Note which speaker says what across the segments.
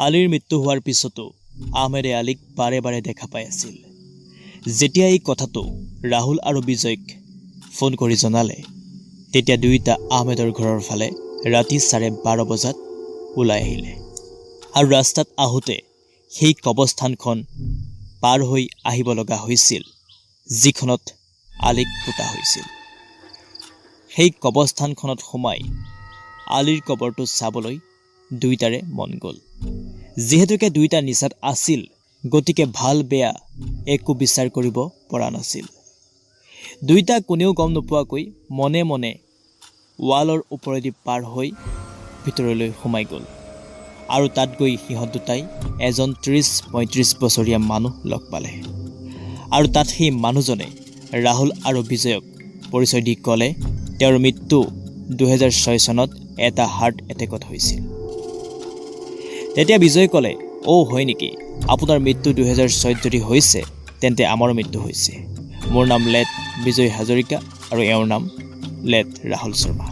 Speaker 1: আলীৰ মৃত্যু হোৱাৰ পিছতো আহমেদে আলীক বাৰে বাৰে দেখা পাই আছিল। যেতিয়া এই কথাটো ৰাহুল আৰু বিজয়ক ফোন কৰি জনালে, তেতিয়া দুয়োটা আহমেদৰ ঘৰৰ ফালে ৰাতি 12:30 বজাত ওলাই আহিলে আৰু ৰাস্তাত আহোঁতে সেই কবৰস্থানখন পাৰ হৈ আহিব লগা হৈছিল, যিখনত আলীক পোতা হৈছিল। সেই কবৰস্থানখনত সোমাই আলীৰ কবৰটো চাবলৈ দুয়োটাৰে মন গ'ল। যিহেতুকে দুয়োটা নিচাত আছিল, গতিকে ভাল বেয়া একো বিচাৰ কৰিব পৰা নাছিল। দুয়োটা কোনেও গম নোপোৱাকৈ মনে মনে ৱালৰ ওপৰেদি পাৰ হৈ ভিতৰলৈ সোমাই গ'ল আৰু তাত গৈ সিহঁত দুটাই এজন 30-35 বছৰীয়া মানুহ লগ পালে আৰু তাত সেই মানুহজনে ৰাহুল আৰু বিজয়ক পৰিচয় দি ক'লে, তেওঁৰ মৃত্যু 2006 চনত এটা হাৰ্ট এটেকত হৈছিল। তেতিয়া বিজয়ে ক'লে, অ' হয় নেকি? আপোনাৰ মৃত্যু 2006ত যদি হৈছে, তেন্তে আমাৰো মৃত্যু হৈছে। মোৰ নাম লেট বিজয় হাজৰিকা আৰু এওঁৰ নাম লেট ৰাহুল শৰ্মা।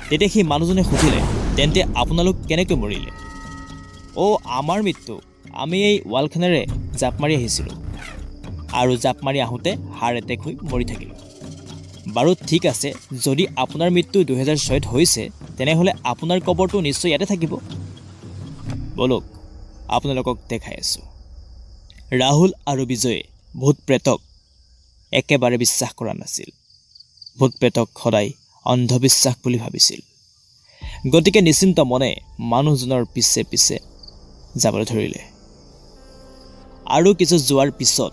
Speaker 1: তেতিয়া সেই মানুহজনে সুধিলে, তেন্তে আপোনালোক কেনেকৈ মৰিলে? অ', আমাৰ মৃত্যু, আমি এই ৱালখনেৰে জাপ মাৰি আহিছিলোঁ আৰু জাপ মাৰি আহোঁতে হাৰ্ট এটেক হৈ মৰি থাকিলোঁ। বাৰু ঠিক আছে, যদি আপোনাৰ মৃত্যু 2006ত হৈছে, তেনেহ'লে আপোনাৰ কবৰটো নিশ্চয় ইয়াতে থাকিব। ব'লক, আপোনালোকক দেখাই আছোঁ। ৰাহুল আৰু বিজয়ে ভূত প্ৰেতক একেবাৰে বিশ্বাস কৰা নাছিল। ভূত প্ৰেতক সদায় অন্ধবিশ্বাস বুলি ভাবিছিল। গতিকে নিশ্চিন্ত মনে মানুহজনৰ পিছে পিছে যাবলৈ ধৰিলে আৰু কিছু যোৱাৰ পিছত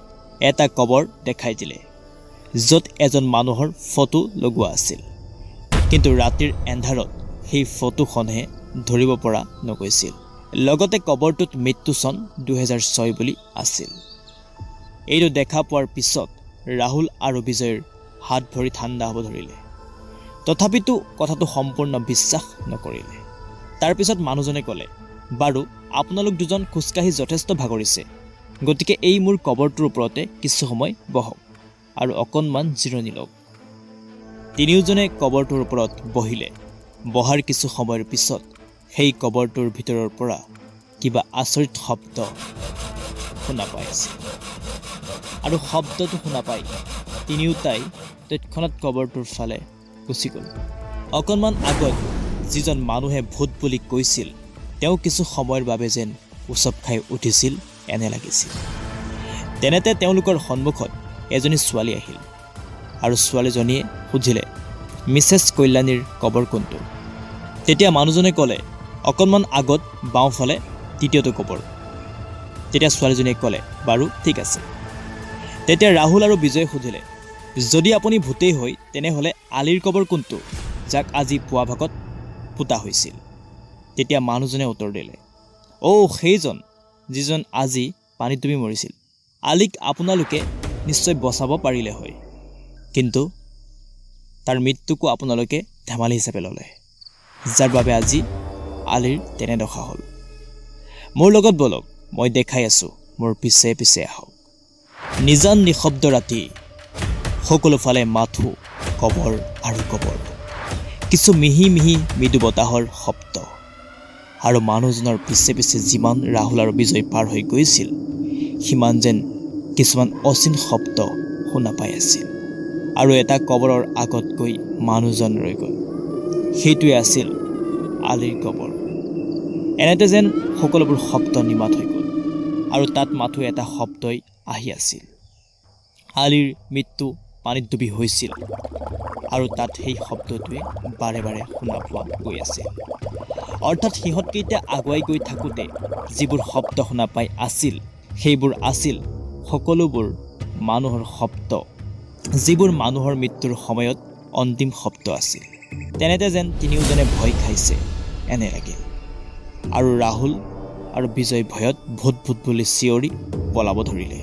Speaker 1: এটা কবৰ দেখাই দিলে, য'ত এজন মানুহৰ ফটো লগোৱা আছিল। কিন্তু ৰাতিৰ এন্ধাৰত সেই ফটোখনহে ধৰিব পৰা নগৈছিল। লগতে কবৰটোত মৃত্যু চন 2006 বুলি আছিল। এইটো দেখা পোৱাৰ পিছত ৰাহুল আৰু বিজয়ৰ হাত ভৰি ঠাণ্ডা হ'ব ধৰিলে। তথাপিতো কথাটো সম্পূৰ্ণ বিশ্বাস নকৰিলে। তাৰপিছত মানুহজনে ক'লে, বাৰু, আপোনালোক দুজন খোজকাঢ়ি যথেষ্ট ভাগৰিছে, গতিকে এই মোৰ কবৰটোৰ ওপৰতে কিছু সময় বহক আৰু অকণমান জিৰণি লওক। তিনিওজনে কবৰটোৰ ওপৰত বহিলে। বহাৰ কিছু সময়ৰ পিছত সেই কবৰটোৰ ভিতৰৰ পৰা কিবা আচৰিত শব্দ শুনা পাই আছিল আৰু শব্দটো শুনা পাই তিনিওটাই তৎক্ষণাত কবৰটোৰ ফালে গুচি গ'ল। অকণমান আগত যিজন মানুহে ভূত বুলি কৈছিল, তেওঁ কিছু সময়ৰ বাবে যেন উচপ খাই উঠিছিল এনে লাগিছিল। তেনেতে তেওঁলোকৰ সন্মুখত এজনী ছোৱালী আহিল আৰু ছোৱালীজনীয়ে সুধিলে, মিছেছ কল্যাণীৰ কবৰ কোনটো? তেতিয়া মানুহজনে ক'লে, অকণমান আগত বাওঁফালে তৃতীয়টো কবৰ। তেতিয়া ছোৱালীজনীয়ে ক'লে, বাৰু ঠিক আছে। তেতিয়া ৰাহুল আৰু বিজয়ে সুধিলে, যদি আপুনি ভূতেই হয়, তেনেহ'লে আলীৰ কবৰ কোনটো, যাক আজি পুৱা ভাগত পোতা হৈছিল? তেতিয়া মানুহজনে উত্তৰ দিলে, অ', সেইজন যিজন আজি পানীত ডুবি মৰিছিল। আলীক আপোনালোকে নিশ্চয় বচাব পাৰিলে হয়, কিন্তু তাৰ মৃত্যুকো আপোনালোকে ধেমালি হিচাপে ল'লে, যাৰ বাবে আজি আলীৰ তেনে দশা হ'ল। মোৰ লগত ব'লক, মই দেখাই আছোঁ, মোৰ পিছে পিছে আহক। নিজান নিশব্দ ৰাতি, সকলোফালে মাথো কবৰ আৰু কবৰ, কিছু মিহি মিহি মৃদু বতাহৰ শব্দ আৰু মানুহজনৰ পিছে পিছে যিমান ৰাহুল আৰু বিজয় পাৰ হৈ গৈছিল, সিমান যেন কিছুমান অচিন শব্দ শুনা পাই আছিল। আৰু এটা কবৰৰ আগত গৈ মানুহজন ৰৈ গ'ল। সেইটোৱে আছিল আলীৰ কবৰ। এনেতে যেন সকলোবোৰ শব্দ নিমাত হৈ গ'ল আৰু তাত মাথো এটা শব্দই আহি আছিল। আলীৰ মৃত্যু পানীত ডুবি হৈছিল আৰু তাত সেই শব্দটোৱে বাৰে বাৰে শুনা পোৱা গৈ আছিল। অৰ্থাৎ সিহঁতকেইটা আগুৱাই গৈ থাকোঁতে যিবোৰ শব্দ শুনা পাই আছিল, সেইবোৰ আছিল সকলোবোৰ মানুহৰ শব্দ, যিবোৰ মানুহৰ মৃত্যুৰ সময়ত অন্তিম শব্দ আছিল। তেনেতে যেন তিনিওজনে ভয় খাইছে এনে লাগিল আৰু ৰাহুল আৰু বিজয় ভয়ত ভূত ভূত বুলি চিঞৰি পলাব ধৰিলে।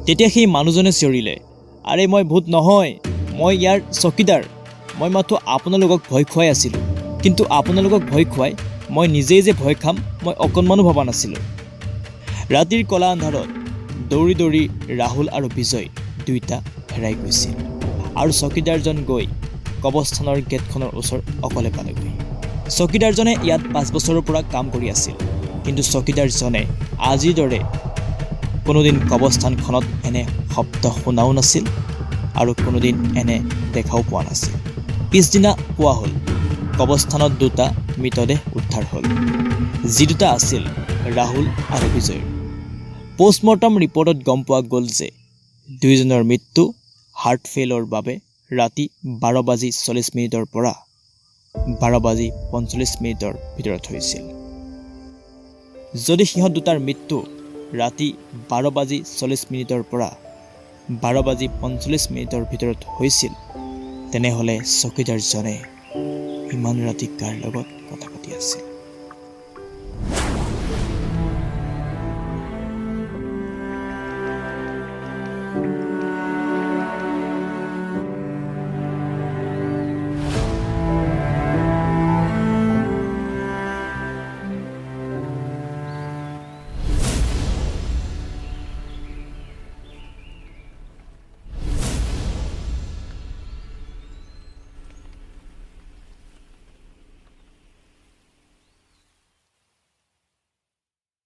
Speaker 1: তেতিয়া সেই মানুহজনে চিঞৰিলে, আৰে, মই ভূত নহয়, মই ইয়াৰ চকীদাৰ। মই মাথো আপোনালোকক ভয় খুৱাই আছিলোঁ, কিন্তু আপোনালোকক ভয় খুৱাই মই নিজেই যে ভয় খাম, মই অকণমানো ভবা নাছিলোঁ। ৰাতিৰ কলা আন্ধাৰত দৌৰি দৌৰি ৰাহুল আৰু বিজয় দুয়োটা হেৰাই গৈছিল আৰু চকীদাৰজন গৈ কবৰস্থানৰ গেটখনৰ ওচৰ অকলে পালেগৈ। চকীদাৰজনে ইয়াত 5 বছৰৰ পৰা কাম কৰি আছিল। কিন্তু চকীদাৰজনে আজিৰ দৰে কোনোদিন কবৰস্থানখনত এনে শব্দ শুনাও নাছিল আৰু কোনোদিন এনে দেখাও পোৱা নাছিল। পিছদিনা পুৱা হ'ল, কবৰস্থানত দুটা মৃতদেহ উদ্ধাৰ হ'ল, যি দুটা আছিল ৰাহুল আৰু বিজয়ৰ। পষ্টমৰ্টম ৰিপৰ্টত গম পোৱা গ'ল যে দুয়োজনৰ মৃত্যু হাৰ্ট ফেইলৰ বাবে ৰাতি 12 বাজি 40 মিনিটৰ পৰা 12 বাজি 45 মিনিটৰ ভিতৰত হৈছিল। যদি সিহঁত দুটাৰ মৃত্যু ৰাতি 12 বাজি 40 মিনিটৰ পৰা 12 বাজি 45 মিনিটৰ ভিতৰত হৈছিল, তেনেহ'লে চকীদাৰজনে ইমান ৰাতি কাৰ লগত কথা পাতি আছিল?